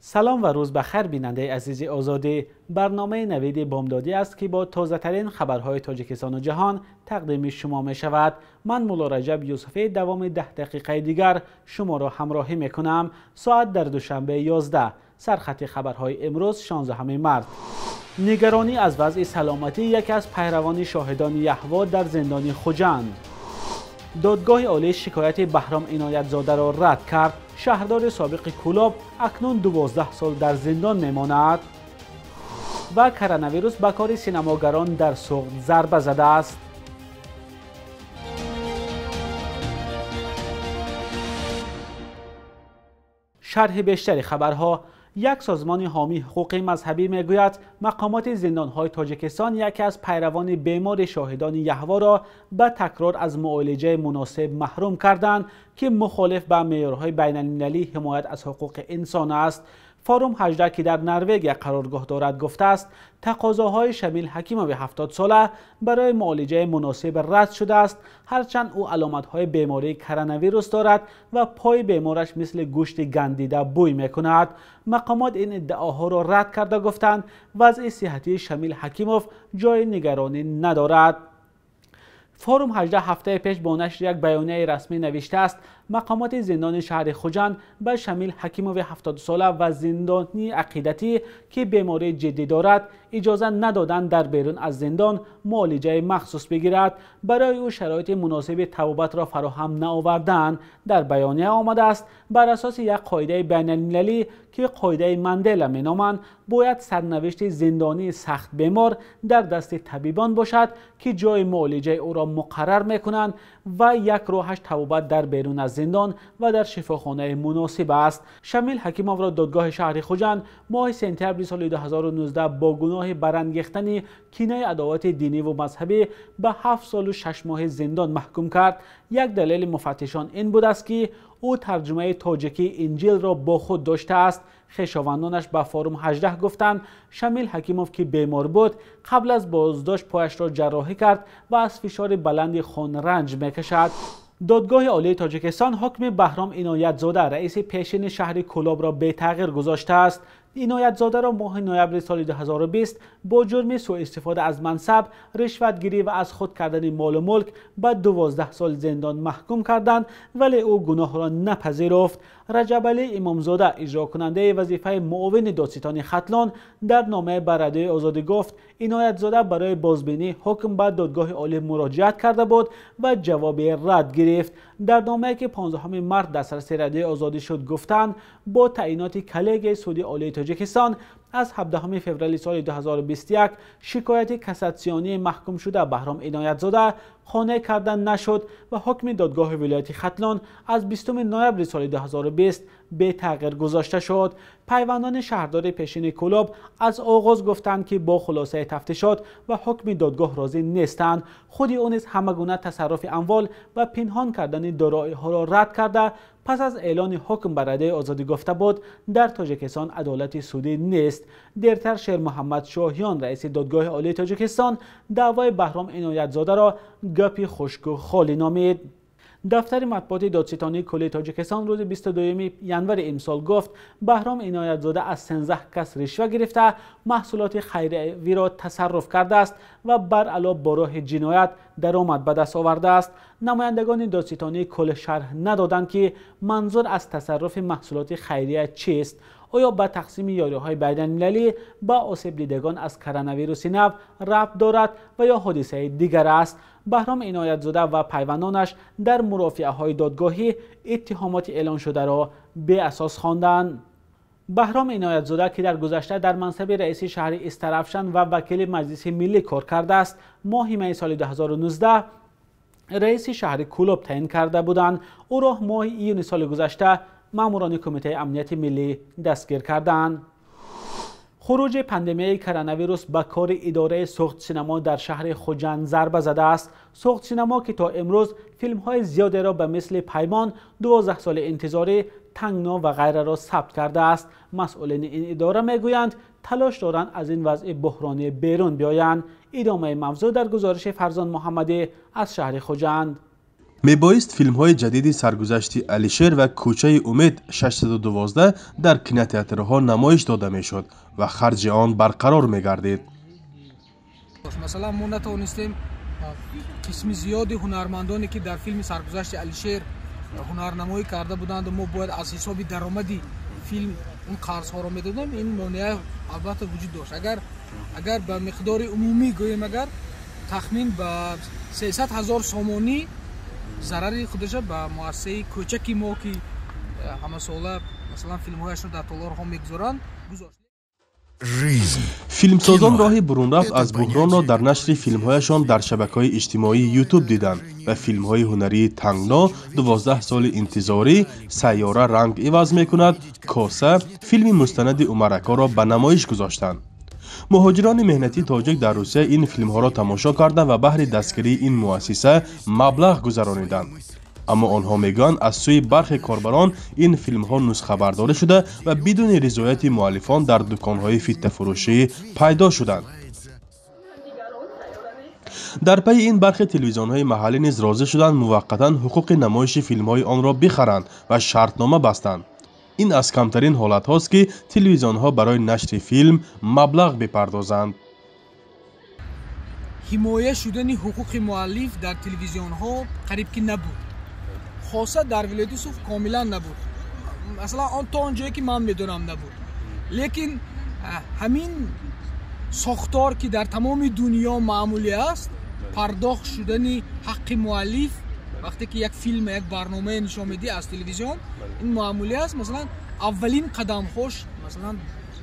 Салом ва рӯз ба хайр, бинандаи азизи Озодӣ. Барномаи Навиди Бомдодӣ аст, ки бо тозатарин хабарҳои Тоҷикистон ва ҷаҳон тақдими шумо мешавад. Ман Мулло Раҷаб Юсуфӣ давоми 10 дақиқаи дигар шуморо ҳамроҳӣ мекунам. Соат дар Душанбе 11. Сархати хабарҳои имрӯз 16 март. Нигаронӣ аз вазъи саломатии яке аз пайравони шоҳидони Яҳво дар зиндони Хуҷанд. Додгоҳи олӣ шикояти Баҳром Иноятзодаро рад кард. Шаҳрдори собиқи Кӯлоб акнун 12 сол дар зиндон мемонад. Ва коронавирус ба кори синамогарон дар Суғд зарба задааст. Шарҳи бештари хабарҳо. Як созмони ҳомии ҳуқуқи мазҳабӣ мегӯяд, мақомоти зиндонҳои Тоҷикистон яке аз пайравони бемори шоҳидони Яҳворо ба такрор аз муолиҷаи муносиб маҳрум карданд, ки мухолиф ба меъёрҳои байналмилалии ҳимоят аз ҳуқуқи инсон аст. Форум 18, ки дар Норвегия қароргоҳ дорад, гуфтааст, тақозоҳои Шамил Ҳакимови 70-сола барои муолиҷаи муносиб рад шудааст, ҳарчанд ӯ аломатҳои бемории коронавирус дорад ва пои бемораш мисли гӯшти гандида бӯй мекунад. Мақомот ин иддаоҳоро рад карда гуфтанд, вазъи сиҳатии Шамил Ҳакимов ҷои нигаронӣ надорад. Форум 18 ҳафтаи пеш бо нашри як баёнияи расмӣ навиштааст, мақомоти зиндони шаҳри Хуҷанд ба Шамил Ҳакимови 70-сола ва зиндонии ақидатӣ, ки бемории ҷиддӣ дорад, иҷоза надоданд дар берун аз зиндон муолиҷаи махсус бигирад. Барои ӯ шароити муносиби табобатро фароҳам наоварданд. Дар баёния омадааст, бар асоси як қоидаи байналмилалӣ, ки қоидаи Мандела меноманд, бояд сарнавишти зиндонии сахт бемор дар дасти табибон бошад, ки ҷои муолиҷаи ӯро муқаррар мекунанд ва як роҳаш табобат дар берун аз зиндон ва дар шифохонаи муносиб аст. Шамил Ҳакимовро додгоҳи шаҳри Хуҷанд моҳи сентябри соли 2019 бо гуноҳи барангехтани кинаи адовати динӣ ва мазҳабӣ ба 7 солу 6 моҳи зиндон маҳкум кард. Як далели муфаттишон ин будааст, ки ӯ тарҷумаи тоҷикии Инҷилро бо худ доштааст. Хешовандонаш ба Форум 18 гуфтанд, Шамил Ҳакимов, ки бемор буд, қабл аз боздошт пояшро ҷарроҳӣ кард ва аз фишори баланди хун ранҷ мекашад. Додгоҳи олии Тоҷикистон ҳукми Баҳром Иноятзода, раиси пешини шаҳри Кӯлобро бетағйир гузоштааст. Иноятзодаро моҳи ноябри соли 2020 бо ҷурми суистифода аз мансаб, ришватгирӣ ва аз худ кардани молу мулк ба 12 сол зиндон маҳкум карданд, вале ӯ гуноҳро напазируфт. Раҷабалӣ Имомзода, иҷрокунандаи вазифаи муовини додситони Хатлон, дар номае ба Радиои Озодӣ гуфт, Иноятзода барои бозбинии ҳукм ба додгоҳи олӣ муроҷиат карда буд ва ҷавоби рад гирифт. Дар номае, ки 15 март дастраси Радиои Озодӣ шуд, гуфтанд, бо таъиноти коллегияи суди олии Тоҷикистон аз 17 феврали соли 2021 шикояти кассатсионии маҳкумшуда Баҳром Иноятзода қонеъ карда нашуд ва ҳукми додгоҳи вилояти Хатлон аз 20 ноябри соли 2020 бетағйир гузошта шуд. Пайвандони шаҳрдори пешини Кӯлоб аз оғоз гуфтанд, ки бо хулосаи тафтишот ва ҳукми додгоҳ розӣ нестанд. Худи ӯ низ ҳама гуна тасарруфи амвол ва пинҳон кардани дороиҳоро рад карда, пас аз эълони ҳукм ба Радиои Озодӣ гуфта буд, дар Тоҷикистон адолати судӣ нест. Дертар Шермуҳаммад Шоҳиён, раиси додгоҳи олии Тоҷикистон, даъвои Баҳром Иноятзодаро гапи хушку холӣ номид. Дафтари матбуоти додситонии кулли Тоҷикистон рӯзи 22 январи имсол гуфт, Баҳром Иноятзода аз 13 кас ришва гирифта, маҳсулоти хайриявиро тасарруф кардааст ва баръало бо роҳи ҷиноят даромад ба даст овардааст. Намояндагони додситонии кулл шарҳ надоданд, ки манзур аз тасарруфи маҳсулоти хайрия чист. Оё ба тақсими ёриҳои байналмилалӣ ба осебдидагон аз коронавируси нав рабт дорад ва ё ҳодисаи дигар аст? Баҳром Иноятзода ва пайвандонаш дар мурофиаҳои додгоҳӣ иттиҳомоти эълоншударо беасос хонданд. Баҳром Иноятзода, ки дар гузашта дар мансаби раиси шаҳри Истаравшан ва вакили Маҷлиси миллӣ кор кардааст, моҳи майи соли 2019 раиси шаҳри Кӯлоб таъин карда буданд. Ӯро моҳи июни соли гузашта маъмурони Кумитаи амнияти миллӣ дастгир карданд. Хуруҷи пандемияи коронавирус ба кори идораи Суғд-синамо дар шаҳри Хуҷанд зарба задааст. Суғд-синамо, ки то имрӯз филмҳои зиёдеро ба мисли Паймон, 12 соли интизорӣ, Тангно ва ғайраро сабт кардааст. Масъулини ин идора мегӯянд, талош доранд аз ин вазъи буҳронӣ берун биёянд. Идомаи мавзӯъ дар гузориши Фарзон Муҳаммадӣ аз шаҳри Хуҷанд. Мебоист филмҳои ҷадиди саргузашти Алишер ва кӯчаи Умед 612 дар кинотеатрҳо намоиш дода мешуд ва харҷи он барқарор мегардид. Масалан, мо натавонистем қисми зиёди ҳунармандоне ки дар филми саргузашти Алишер ҳунарнамоӣ карда буданд, мо бояд аз ҳисоби даромади филм он қарзҳоро медодем. Ин монеа албатта вуҷуд дошт. Агар ба миқдори умумӣ гӯем, агар тахмин ба 300 ҳазор сомонӣ зарари худаша ба муассисаи кӯчаки мо, ки ҳамасола масалан филмҳояшро дар толорҳо мегузоранд, гузошт. Филмсозон роҳи бурунрафт аз буҳронро дар нашри филмҳояшон дар шабакаҳои иҷтимоии Ютуб диданд ва филмҳои ҳунарии Тангно, 12 соли интизорӣ, Сайёра ранг иваз мекунад, Коса, филми мустанади Умаракоро ба намоиш гузоштанд. Муҳоҷирони меҳнатии тоҷик дар Русия ин филмҳоро тамошо карданд ва баҳри дастгирии ин муассиса маблағ гузарониданд. Аммо онҳо мегӯянд, аз сӯи бархе корбарон ин филмҳо нусхабардорӣ шуда ва бидуни ризояти муаллифон дар дуконҳои фиттафурӯшӣ пайдо шуданд. Дар пайи ин бархе телевизионҳои маҳаллӣ низ розӣ шуданд муваққатан ҳуқуқи намоиши филмҳои онро бихаранд ва шартнома бастанд. Ин аз камтарин ҳолатҳост, ки телевизионҳо барои нашри филм маблағ бипардозанд. Ҳимоя шудани ҳуқуқи муаллиф дар телевизионҳо қариб ки набуд, хоса дар вилояти Суғд комилан набуд. Масалан, он то он ҷое ки ман медонам набуд. Лекин ҳамин сохтор, ки дар тамоми дунё маъмулӣ аст, пардохт шудани ҳаққи муаллиф вақте ки як филм, як барномае нишон медиҳӣ аз телевизион, ин маъмулӣ аст. Масалан, аввалин қадамҳош, масалан,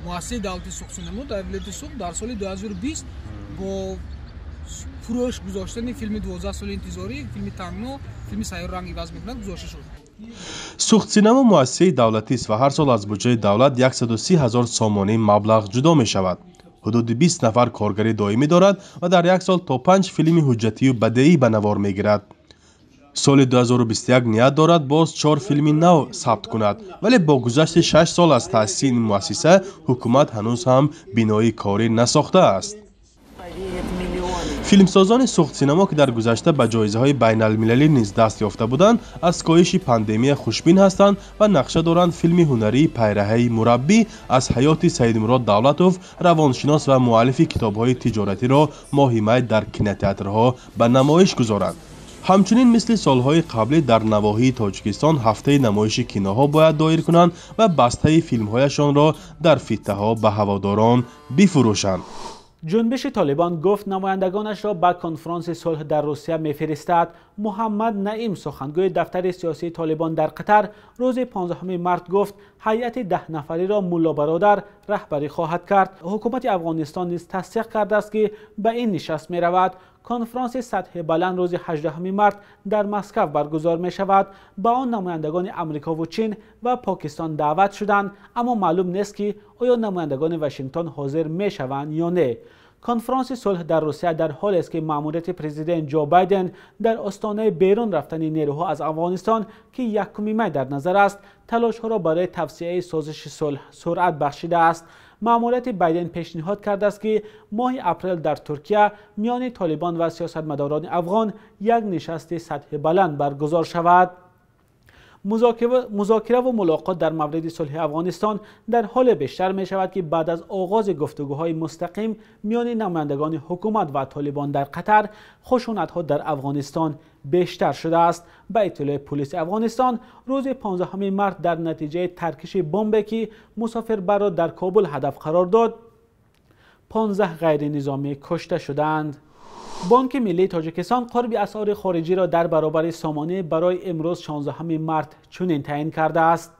муассисаи давлати Суғдсинамо дар вилояти Суғд дар соли 2020 бо фурӯш гузоштани филми 12 соли интизорӣ, филми Тангно, филми Сайёра ранг иваз мекунад гузошта шуд. Суғдсинамо муассисаи давлатист ва ҳар сол аз буҷаи давлат 130 ҳазор сомонӣ маблағ ҷудо мешавад. Ҳудуди 20 нафар коргари доимӣ дорад ва дар як сол то 5 филми ҳуҷҷатию бадеӣ ба навор мегирад. Соли 2021 ният дорад боз 4 филми нав сабт кунад, вале бо гузашти 6 сол аз таъсиси ин муассиса ҳукумат ҳанӯз ҳам бинои корӣ насохтааст. Филмсозони Суғдсинамо, ки дар гузашта ба ҷоизаҳои байналмилалӣ низ даст ёфта буданд, аз коҳиши пандемия хушбин ҳастанд ва нақша доранд филми ҳунарии пайраҳаи мураббӣ аз ҳаёти Саидмурод Давлатов, равоншинос ва муаллифи китобҳои тиҷоратиро моҳи май дар кинотеатрҳо ба намоиш гузоранд. Ҳамчунин мисли солҳои қаблӣ дар навоҳии Тоҷикистон ҳафтаи намоиши киноҳо бояд доир кунанд ва бастаи филмҳояшонро дар фиттаҳо ба ҳаводорон бифурӯшанд. Ҷунбиши Толибон гуфт намояндагонашро ба конфронси сулҳ дар Русия мефиристад. Муҳаммад Наим, сухангӯи дафтари сиёсии Толибон дар Қатар, рӯзи 15 март гуфт ҳайати 10 нафариро Мулло Бародар раҳбарӣ хоҳад кард. Ҳукумати Афғонистон низ тасдиқ кардааст, ки ба ин нишаст меравад. Конфронси сатҳи баланд рӯзи 18 март дар Москва баргузор мешавад. Ба он намояндагони Амрико ва Чин ва Покистон даъват шуданд, аммо маълум нест, ки оё намояндагони Вашингтон ҳозир мешаванд ё не. Конфронси сулҳ дар Русия дар ҳолест, ки маъмурияти президент Ҷо Байден дар остонаи берун рафтани нерӯҳо аз Афғонистон, ки 1 май дар назар аст, талошҳоро барои тавсеаи созиши сулҳ суръат бахшидааст. Маъмурияти Байден пешниҳод кардааст, ки моҳи апрел дар Туркия миёни Толибон ва сиёсатмадорони афғон як нишасти сатҳи баланд баргузор шавад. Музокира ва мулоқот дар мавриди сулҳи Афғонистон дар ҳоле бештар мешавад, ки баъд аз оғози гуфтугӯҳои мустақим миёни намояндагони ҳукумат ва Толибон дар Қатар, хушунатҳо дар Афғонистон бештар шудааст. Ба иттилои полиси Афғонистон, рӯзи 15 март дар натиҷаи таркиши бомбе, ки мусофирбарро дар Кобул ҳадаф қарор дод, 15 ғайринизомӣ кушта шуданд. Бонки Миллии Тоҷикистон қурби асъори хориҷиро дар баробари сомонӣ барои имрӯз 16 март чунин таъин кардааст.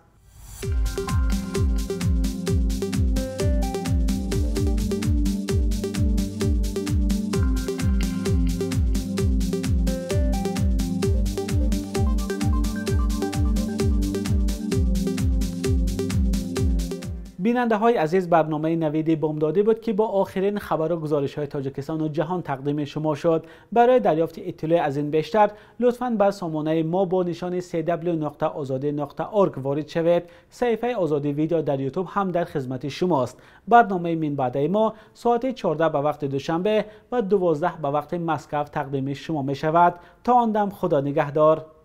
Бинандаҳои азиз, барномаи Навиди Бомдодӣ буд, ки бо охирин хабару гузоришҳои Тоҷикистону ҷаҳон тақдими шумо шуд. Барои дарёфти иттилоъ аз ин бештар лутфан ба сомонаи мо бо нишони cw.ozodi.org ворид шавед. Саҳифаи Озодӣ Видео дар Ютуб ҳам дар хизмати шумост. Барномаи минбаъдаи мо соати 14 ба вақти Душанбе ва 12 ба вақти Москав тақдими шумо мешавад. То он дам, Худо нигаҳдор.